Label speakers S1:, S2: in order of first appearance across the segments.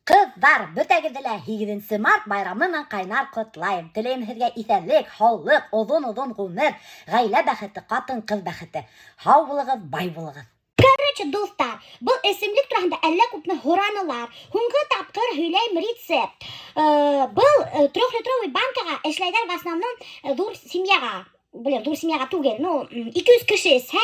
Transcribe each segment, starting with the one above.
S1: Ҡыҙҙар, бөтәгеҙҙе лә һигеҙенсе март байрамы менән ҡайнар ҡотлайым. Теләйем һеҙгә иҫәнлек, һаулыҡ, оҙон-оҙон ғүмер, ғаилә бәхете, ҡатын-ҡыҙ бәхете. Һау булығыҙ, бай булығыҙ. Короче, дуҫтар, был эсемлек тураһында әллә күпме һоранылар. Һуңғы тапҡыр һөйләйем рецепт. Был трехлитровый банкаға эшләйҙәр в основном ҙур семьяға. Блин, ҙур семьяға түгел, ну, 200 кеше эсһә,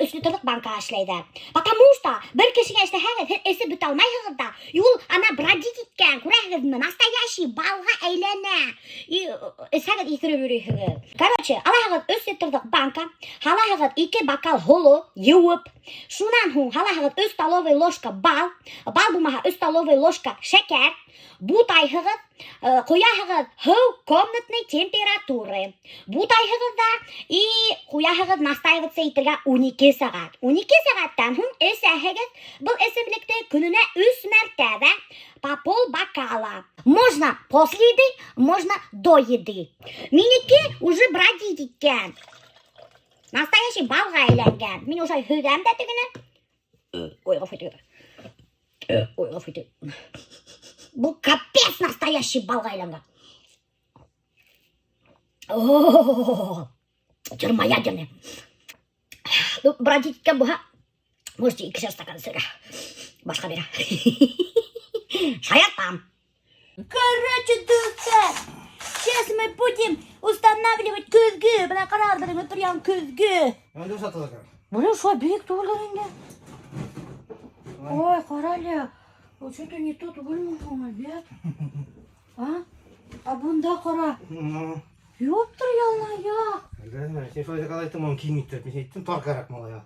S1: 3 литрлыҡ банкаға эшләйҙәр. Потому что бер кешегә эшләһәгеҙ, һеҙ эсеп бөтә алмайһығыҙ ҙа. И ул ана бродить иткән, күрәһегеҙме, настоящий балға әйләнә. И эсһәгеҙ иҫереп йөрөйһөгөҙ. Короче, алаһығыҙ 3 литрлыҡ банка, һалаһығыҙ 2 бокал һоло, йыуып. Шунан һуң һалаһығыҙ 3 столовый ложка бал, бал булмаһа 3 столовый ложка шәкәр, бутайһығыҙ, ҡуяһығыҙ һыу комнатной температуры. Бутайһығыҙ ҙа и ҡуяһығыҙ настаиваться итергә 12 сәғәт. 12 сәғәттән һуң эсәһегеҙ был эсемлекте көнөнә 3 мәртәбә по пол бокала. Можно после еды, можно до еды. Минеке уже бродить иткән. Настоящий балға әйләнгән. Мин уже һөҙәм дә тегене. Ой, ғәфү итегеҙ. Ой, ғәфү итегеҙ. Был капец настоящий балға әйләнгән. О, термоядерный. Ну, бродить иткән булһа, можете икешәр стакан эсергә. Башҡа бирә. Шаяртам. Короче, дуҫтар, сейчас мы будем устанавливать көҙгө. Бына ҡарағыҙ, беҙҙең ултырған көҙгө.
S2: Нимә һатыла икән?
S1: Блин, шулай бейек түгел инде. Ой, ҡара әле. Что-то не то түгелме һуң, Альберт? А? А бында ҡара. Ёптыр ялнаяҡ.
S2: Һин шулай заказ айттың, уны киң иттереп. Мин әйттем, тар кәрәк малайға.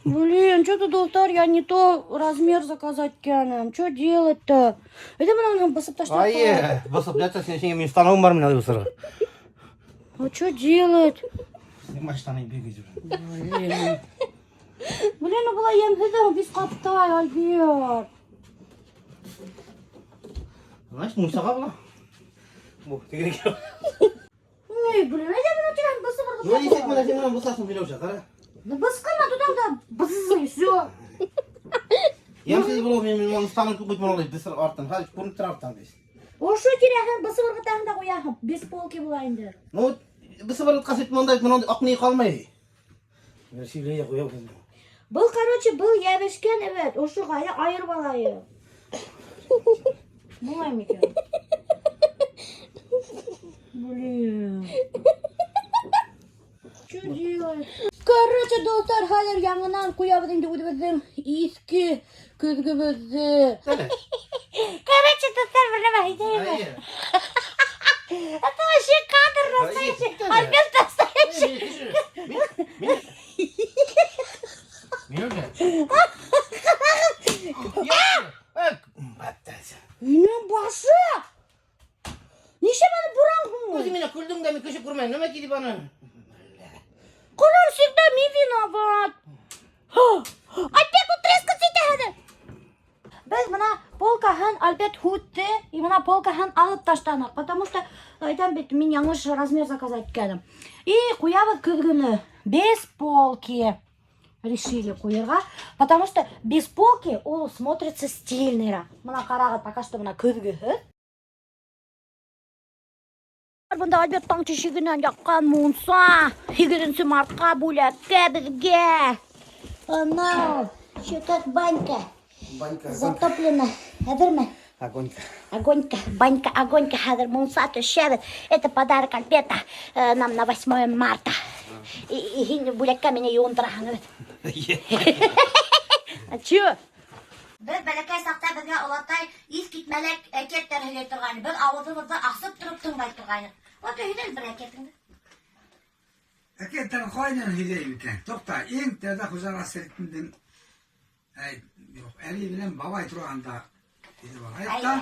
S1: Блин, что-то, дуҫтар, я не то размер заказать иткәнмен. Что делать-то? Әйҙә бына бынан быҫып ташлап.
S2: Ай, быҫып ятса, һин һиңә минең станогым бар минең быҫырға.
S1: А что делать?
S2: Снимай штаны и бегай уже.
S1: Блин. Блин, ну была йәмһеҙ беҙ ҡаптай, Альберт.
S2: Значит, мунсаға була. Бу, тегене.
S1: Ой, блин, әйҙә бына тирән быҫып
S2: Ну, нисек менә һин менән быҫасың, Миләүшә, ҡара.
S1: Ну быҫҡырма, тотам да быҫ, и все.
S2: Йәмһеҙ була, мин мин станок күп малай, быҫыр арттан, хәҙер күренеп тора арттан беҙ.
S1: Ошо тирәһен быҫып ырғытаһың да ҡуяһың. Без полки була инде.
S2: Ну, быҫып ырғытҡас бит мондай мондай аҡ ни ҡалмай. Бер сөйләй ҡуя.
S1: Был, короче, был йәбешкән, evet. Ошоға әле айырып алайыҡ. Булай микән? Блин. Что делать? Короче, дуҫтар, хәҙер яңынан ҡуябыҙ инде үҙебеҙҙең иҫке көҙгөбөҙҙө.
S2: Әле.
S1: Короче, дуҫтар, бер нәмә әйтәйем.
S2: Әйе.
S1: Это вообще кадр настоящий. Альберт настоящий.
S2: Мин Миләүшә.
S1: Минең башы. Нишләп аны буран һуң?
S2: Үҙе мине көлдөң дә мин кеше күрмәйем. Нимә килеп аны?
S1: Ҡарар всегда мин виноват. Альберт, ул трескаться итә хәҙер. Беҙ бына полкаһын Альберт һүтте, и бына полкаһын алып ташланыҡ, потому что әйтәм бит, мин яңылыш размер заказать иткәнем. И ҡуябыҙ көҙгөнө без полки. Решили ҡуйырға, потому что без полки ул смотрится стильныйраҡ. Бына ҡарағыҙ, пока что бына көҙгөһө. Бында Альберттың тишегенән яҡҡан мунса. 8 мартҡа бүләккә беҙгә. Анау, что как банька.
S2: Банька.
S1: Затоплена. Әҙерме?
S2: Огонька.
S1: Огонька, банька, огонька, хәҙер мунса төшәбеҙ. Это подарок Альберта нам на 8 марта. И һин бүләккә мине йыуындыраһың бит. А чё? Беҙ бәләкәй саҡта беҙгә олатай иҫ китмәле әкиәттәр һөйләй торғайны. Беҙ ауыҙыбыҙҙы асып тороп тыңлай торғайныҡ. Вот һөйлә бер әкиәтеңде.
S3: Әкиәттәрен ҡайҙан һөйләй икән? Туҡта, иң тәүҙә Хужа Насретдиндең әй, юҡ, әбей менән бабай торғанда тине алайыҡ та.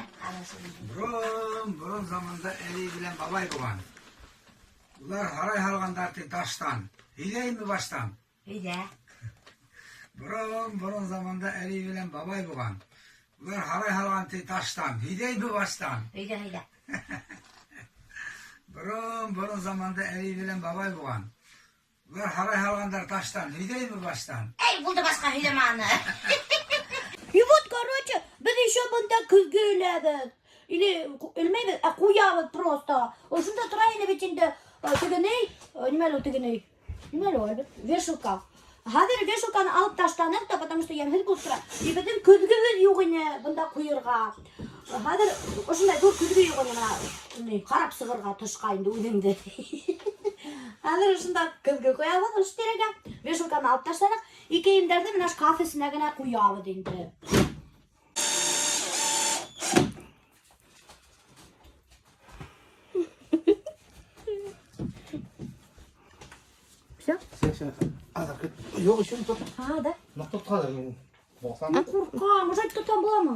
S3: Борон, борон заманда әбей менән бабай булған. Улар һарай һалғандар ти таштан. Һөйләйемме баштан?
S1: Һөйлә.
S3: Борон, борон заманда әбей менән бабай булған. Улар һарай һалған ти таштан. Һөйләйемме баштан?
S1: Һөйлә, һөйлә.
S3: Борон, борон заманда әбей менән бабай булған. Улар һарай һалғандар таштан, һөйҙәйме баштан?
S1: Эй, булды, башҡа һөйләмә аны. И вот, короче, беҙ еще бында көҙгө эләбеҙ. Или элмәйбеҙ, ә ҡуябыҙ просто. Ошонда тора ине бит инде теге ни, нимә әле ул теге ни? Нимә әле ул, Альберт? Вешалка. Хәҙер вешалканы алып ташланыҡ та, потому что йәмһеҙ булып тора. И беҙҙең көҙгөбөҙ юҡ ине бында ҡуйырға. Хәҙер ошондай ҙур көҙгө юҡ ине бына, ни, ҡарап сығырға тышҡа инде үҙеңде. Хәҙер ошонда көҙгө ҡуябыҙ ошо тирәгә. Вешалканы алып ташланыҡ. И кейемдәрҙе бына шкаф эсенә генә ҡуябыҙ инде. Все?
S2: Все, все. Хәҙер көт. Юҡ, еще не тот.
S1: А, да?
S2: Ныҡ тот хәҙер мин. Баҫам.
S1: Мин ҡурҡам, уже тотам буламы?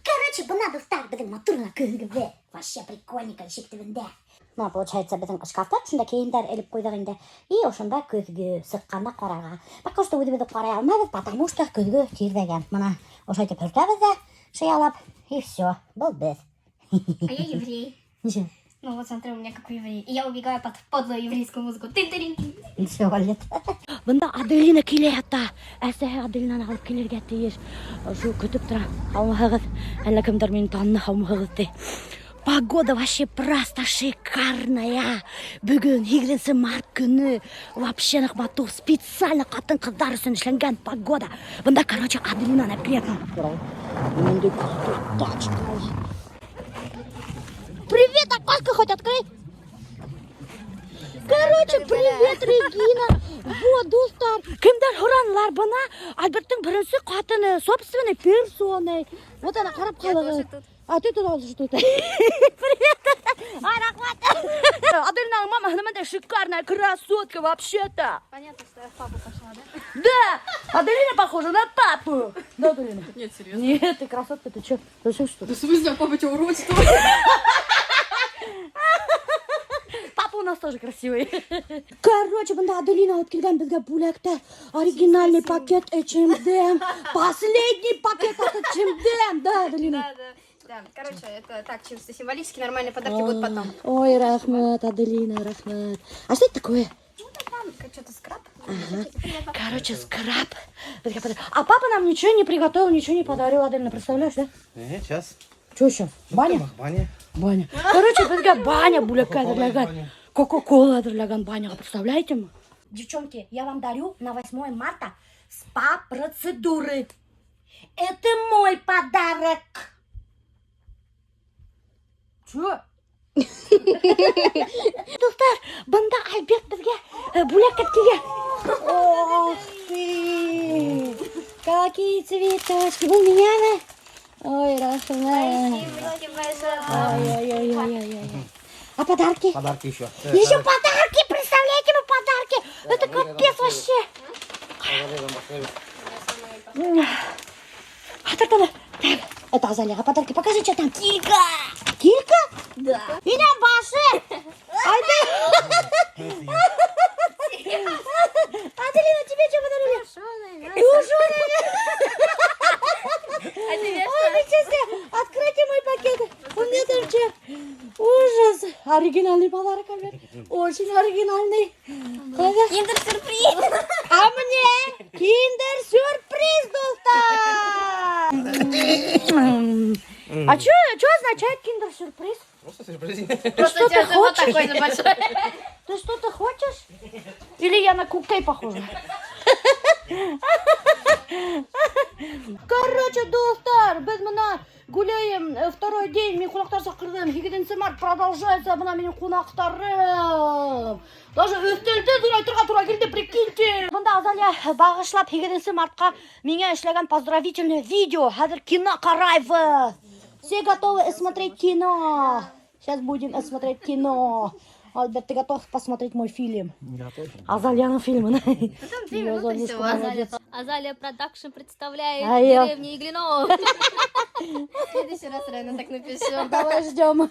S1: Короче, бына, дуҫтар, беҙҙең матур ғына көҙгөбөҙ. Вообще прикольненько ишек төбөндә. Бына, получается, беҙҙең шкафта шунда кейемдәр элеп ҡуйҙыҡ инде. И ошонда көҙгө сыҡҡанда ҡарарға. Пока что үҙебеҙ ҡарай алмайбыҙ, потому что көҙгө тирҙәгән. Бына ошайтып һөртәбеҙ ҙә, шыялап, и все, был беҙ.
S4: А я еврей.
S1: Нисә?
S4: Ну вот смотри, у меня как у еврея. И я убегаю под подлую еврейскую музыку. Тын-тырин.
S1: Нисә Валет? Бында Аделина килә ята. Әсәһе Аделинаны алып килергә тейеш. Шул көтөп тора. Һаумыһығыҙ. Әллә кемдәр мине таныны, һаумыһығыҙ ти. Погода вообще просто шикарная. Бөгөн 8 март көнө. Вообще ныҡ матур. Специально ҡатын-ҡыҙҙар өсөн эшләнгән погода. Бында, короче, Аделинаны алып килә. Ниндәй крутой тачка. Привет, окошко хоть открой. Короче, привет, Регина. Вот, дуҫтар. Кемдәр һоранылар бына Альберттың беренсе ҡатыны, собственной персоной. Вот она ҡарап
S4: Я
S1: ҡалды.
S4: тоже тут.
S1: А ты тоже тут. Привет. Ай, рәхмәт. Аделина мама, она шикарная красотка вообще-то.
S4: Понятно, что я в папу пошла, да?
S1: Да, Аделина похожа на папу. Да, Аделина?
S5: Нет, серьезно.
S1: Нет, ты красотка, ты чё? Зачем что ли?
S5: Да в смысле, а папа что, урод, что ли?
S1: Папа у нас тоже красивый. Короче, бында Аделина алып килгән беҙгә бүләктәр. Оригинальный пакет H&M. Последний пакет от H&M. Да, Аделина?
S4: Да, да. Да, короче, это так, чисто символически, нормальные подарки будут потом.
S1: Ой, рәхмәт, Аделина, рәхмәт. А что это такое?
S4: Ну, там что-то скраб.
S1: Короче, скраб. А папа нам ничего не приготовил, ничего не подарил, Аделина, представляешь, да?
S2: Сейчас.
S1: Что сейчас? Баня?
S2: Баня.
S1: Баня. Короче, беҙгә баня бүләккә
S2: Кока-кола
S1: әҙерләгән.
S2: баня.
S1: Кока-кола әҙерләгән баняға, представляете мы? Девчонки, я вам дарю на 8 марта спа-процедуры. Это мой подарок. Чё? Дуҫтар, бында Альберт беҙгә бүләк килгән. Ох ты! Какие цветочки! Был миңәме? Ой, рәхмәт. Ой-ой-ой-ой-ой. А подарки?
S2: Подарки еще.
S1: Еще подарки, представляете, мы подарки. Это капец вообще. А так, так, это Азалияға подарки. Покажи, что там. Килька. Килька? Да. Инәм башы. Альберт. Аделина, тебе что подарили? Тушеное.
S4: А тебе
S1: Ой, вы честно, откройте мой пакет. У меня там что? Ужас. Оригинальный подарок, Альберт. Очень оригинальный.
S4: Киндер-сюрприз!
S1: А мне киндер-сюрприз, дуҫтар! А что означает киндер-сюрприз?
S2: Просто сюрприз.
S1: Ты что-то хочешь?
S4: такой же большой.
S1: Ты что-то хочешь? Или я на кукей похожа? Короче, дуҫтар, беҙ бына гуляем второй день, мин ҡунаҡтар саҡырҙым. 8 март продолжается, бына минең ҡунаҡтарым. Даже өҫтәлде ҙурайтырға тура килде, прикиньте. Бында Азалия бағышлап 8 мартҡа миңә эшләгән поздравительное видео. Хәҙер кино ҡарайбыҙ. Все готовы смотреть кино? Сейчас будем смотреть кино. Альберт, ты готов посмотреть мой фильм?
S2: Готов.
S1: Азалияның фильмын.
S4: Ну там две
S1: Её
S4: минуты
S1: Азалия
S4: всего.
S1: молодец.
S6: Азалия Продакшн представляет
S1: А я-
S6: деревню Иглино.
S4: В следующий раз реально так напишу.
S1: Давай ждем.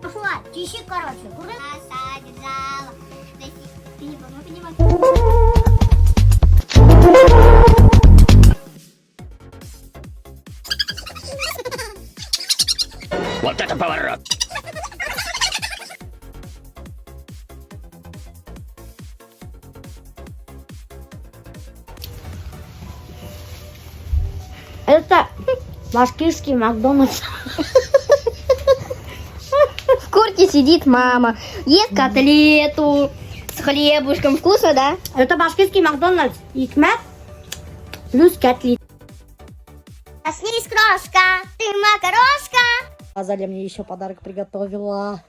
S7: Пошла, тиши, короче. Содержала. Ты не понимаешь.
S5: Вот это поворот!
S1: Это башкирский Макдональдс.
S4: В куртке сидит мама, ест котлету с хлебушком. Вкусно, да?
S1: Это башкирский Макдональдс. Икмәк плюс котлет.
S4: Проснись, крошка, ты макарошка.
S1: Азалия мне еще подарок приготовила.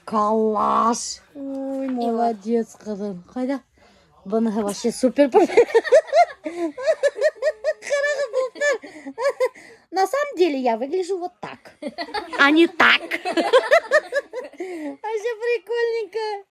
S1: Коллаж. Ой, молодец, ҡыҙым. Ҡайҙа? Быныһы вообще супер. Ҡарағыҙ, дуҫтар. На самом деле я выгляжу вот так, а не так. Вообще прикольненько.